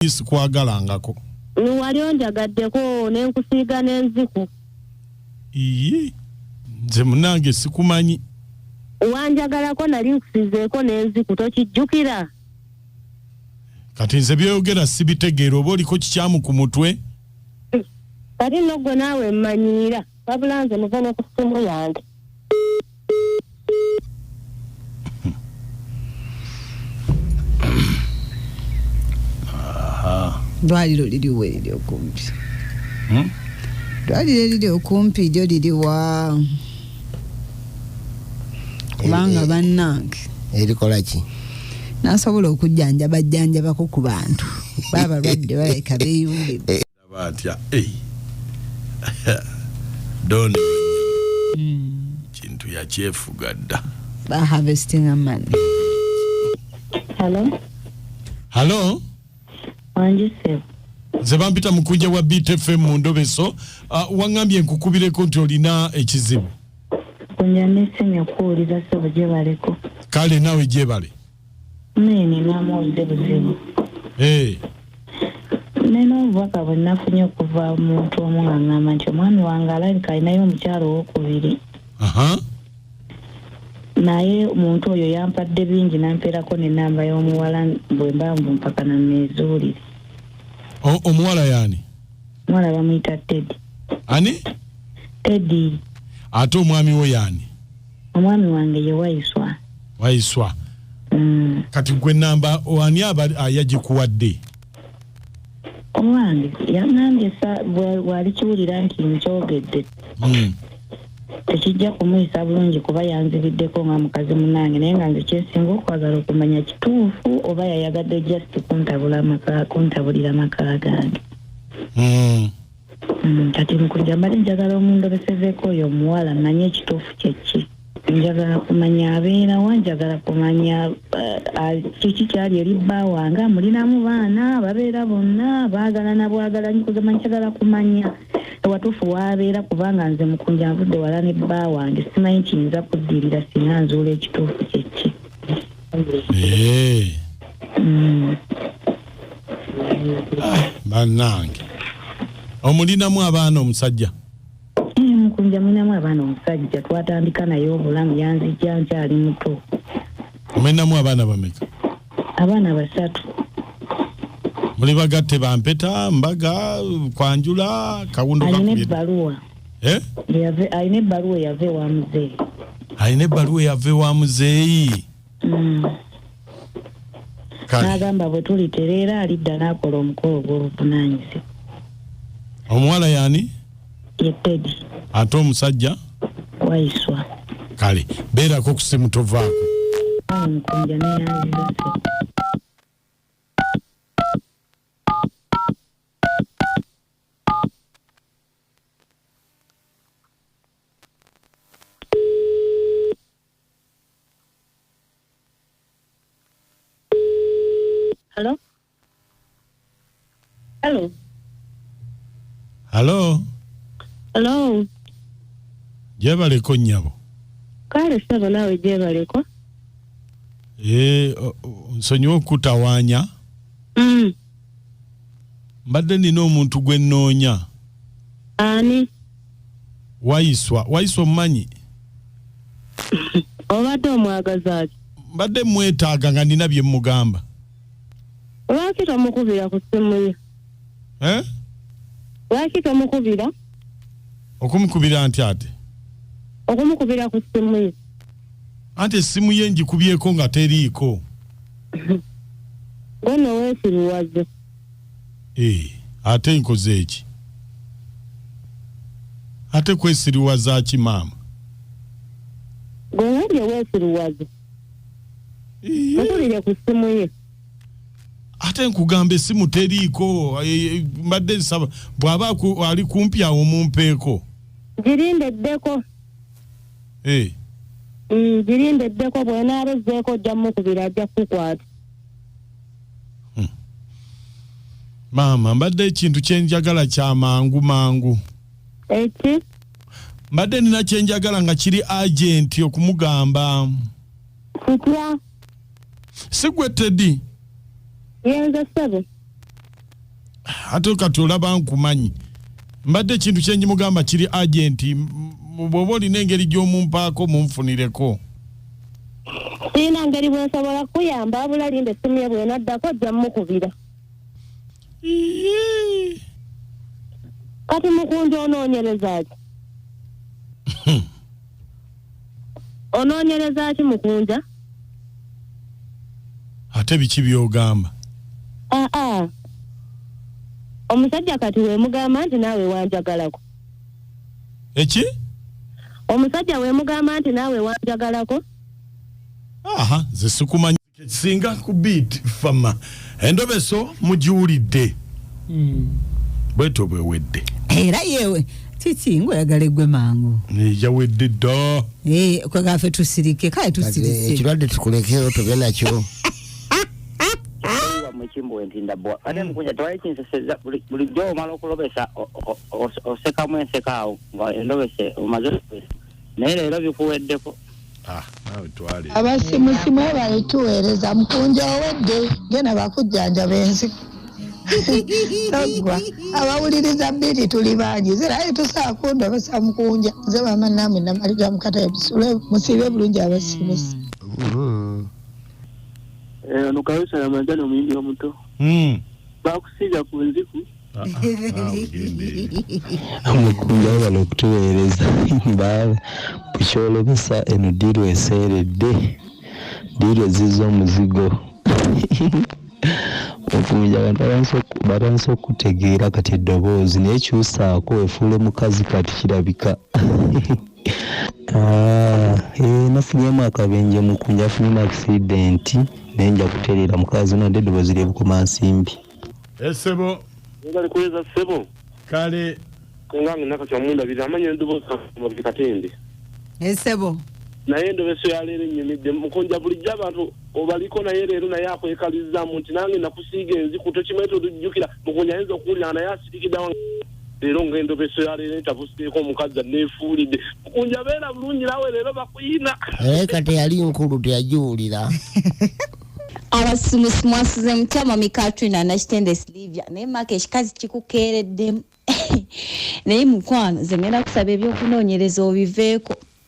Nali sikwagalangako. Wali onjagaddeko ne nkusiiga n'enziku. Iyi, nze munange sikumanyi. Wanjagalako, nali nkusiizeeko n'enziku, tokijjukira? Kati nze byoyogera sibitegeera, oba oliko kikyamu ku mutwe? Kati nno ggwe naawe mmanyiira, wabula nze muve ne ku ssimu yange. Ddwaliro liriwa eriri okumpi? Ddwaliro eriri okumpi lyo liriwa? Kubanga bannange, Erikola ki? Nasobola okujjanjaba jjanjabako ku bantu babalwadde, balabika beeyungidde. Batya? Ei, Don kintu yakyefuga dda. Ba harvesting money. Hello? Halo. Wangi ssebo. Nze bampita Mukunja wa BTFM mu Ndobeso. Waŋŋambye nkukubireko nti olina ekizibu. Kunja, nesimye okuwuliza ssebo, gyebaleko. Kale, naawe gyebale. Naye ninamu obuzibuzibu. Hey. Nina obubaka bwe nafunye okuva mu muntu omu nga ŋŋamba nti omwami wange alabika alinayo omukyalo owokubiri. Naye omuntu oyo yampadde bingi, nampeerako n'ennamba y'omuwala bwe mba mpakana neezuulire. Omuwala yaani? Omuwala bamuyita Teddy. Ani? Teddy. Ate omwami wo yaani? Omwami wange ye Waiswa. Waiswa. Kati gwe namba ani aba yagikuwadde? Owange yaŋŋambye bw'alikiwulira nti nkyogedde, tekijja kumuyisa bulungi kuba yanzibiddeko nga mukazi munange, naye nga nze kyensinga okwagala okumanya kituufu oba yayagadde just kuntabulira maka gange. Kati mukunja mbadde njagala omundobesezeeko oyo omuwala, manye ekituufu kyeki. Njagala kumanya abeerawa, njagala kumanya kiki kyali eri bba wange, amulinamu baana, babeera bonna baagalana bwagalanyi. Kugamba njagala kumanya ewatuufu waabeera, kubanga nze mukunja nvudde wala ne bba wange, simanyi kiyinza kuddirira singa nzuula ekituufu kyeki. Bannange, omulinamu abaana omusajja? Mukunja, mulinamu abaana omusajja, twatandika naye obulamu, yanzijja nkyali muto. Omulinamu abaana bameka? Abaana basatu. Muli bagatte, bampeta, mbaga, kwanjula, kawundo? Alina Kakubye. ebbaluwa. Eh? Alina ebbaluwa eyava ewa muzeeyi. Alina ebbaluwa eyava ewa muzeeyi? Mm. Kale. N'agamba bwe tulitereera alidda n'akola omukolo ogw'obuvunaanyizibwa. Omuwala yaani? Ye Teddy. Ate omusajja? Waiswa. Kale, beerako ku simu, tovaako. Awo mukunja, neyanziza ssebo. Hello? Hello? Halo. Hello? Gyebaleko nnyabo. Kale ssebo, naawe gyebaleko. Eh, nsonyiwe okutawaanya. Mbadde nina omuntu gwe nnoonya. Ani? Waiswa. Waiswa omumanyi? Obadde omwagaza ki? Mbadde mwetaaga nga nina bye mugamba. Lwaki tomukubira ku ssimu ye? Eh? Lwaki tomukubira? Okumukubira nti ate? Okumukubira ku ssimu ye. Anti essimu ye ngikubyeko nga teriiko. Gwe nno weesiruwaze. Eh, ate nkoze eki? Ate kwesiriwaza ki, maama? Gwe ngambye weesiruwaze. Mukubire ku ssimu ye. Ate nkugamba essimu teriiko. Mbadde nsaba bw'aba ali kumpi awo mumpeeko. Girinde eddeko. Eh, Girinde eddeko, bw'enaaba ezzeeko ojja mukubira, ajja kukukwata. Maama, mbadde ekintu kyenjagala kya mangu mangu. Eki? Mbadde nina kyenjagala nga kiri urgent okumugamba. Kitya? Si gwe Teddy? Yenze ssebo. Ate kati olaba nkumanyi, mbadde ekintu kyenjimugamba kiri agenti, bw'oba olina engeri gy'omumpaako munfunireko. Sirina ngeri bwensobola kukuyamba, wabula linda essimu ye bwenaddako ojja mukubira. Iyii. Kati mukunja onoonyereza ki? Onoonyereza ki mukunja? Ate biki by'ogamba? Aa, omusajja kati weemugamba nti naawe wanjagalako. Eki? Omusajja weemugamba nti naawe wanjagalako. Aha, nze sikumanyi singa ku beat fama endobeso mugiwulidde bwetyo bwewedde. Era yewe kiki ngaoyagala eggwe mangu? Yawedde dda. Eh, kwegaffe tusirike kale tusirise. Ekirwadde tukulekeyo tube nakyo. Mukimbo entinda bwa ate mukunja tewali kinseseza bulijjo omala okulobesa osekamu enseka awo nga endobese omaze okulobesa naye leero bikuweddeko. Ah, naawe twale. Abasimusimu ebale tuweereza. Mukunja owedde, genda bakujjanjaba ensi toggwa. Abawuliriza bbiri tuli bangi ziraye tusaa kundobesa mukunja. Nze mama namwe namaliga mukata musiibe bulungi abasimusi. Ono Kawesa Ramadhani omuyimbi omuto. Bakusiiga ku nziku. Ah, ah, naawe genda eri. Mukunja webale okutuweereza. Bukyolobesa eno ddiiru eseeredde, ddiiru ezizza omuzigo. Mukunja abantu batandise okutegeera kati eddoboozi, naye kyusaako efuule mukazi kati kirabika. Ah, nafunyemu akabenje mukunja, afunyemu accident, naye nja kutereera mukazi nadde eddoboozi ly'ebukomansimbi. Esebo. Bali kuweza ssebo. Kale. Ngange nakati mundabira amanya eddoboozi mabiri katende. Esebo. Naye endobeso ya leero ennyumidde mukunja bulijjo abantu obaliko naye leero naye akwekalizaamu nti nange nakusiiga enziku tokimanyi tolujjukira. Mukunja ayinza okuwulira naye asirikiddewo leero ng'endobeso ya leero etabuseeko omukazi aneefuulidde. Mukunja beera bulungi naawe leero bakuyina. Naye kati yali nkulu teyagiwulira. Abasimusi mwasuze mutya? Mami Katrina Nakitende Silivia, naye maka ekikazi kikukeereddemu, naye mukwano nze ngenda kusaba ebyokunoonyereza obiveeko.